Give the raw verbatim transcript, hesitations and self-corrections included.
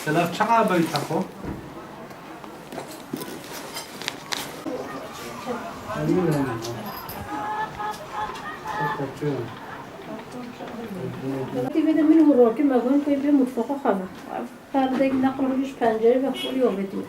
Selav çaqa bey çaxo? Tî vê de min û rokî me gon koy bê mutfaqa xwe be. Perdeyek neqil hûn ji pencerê ve xwilî o vedî.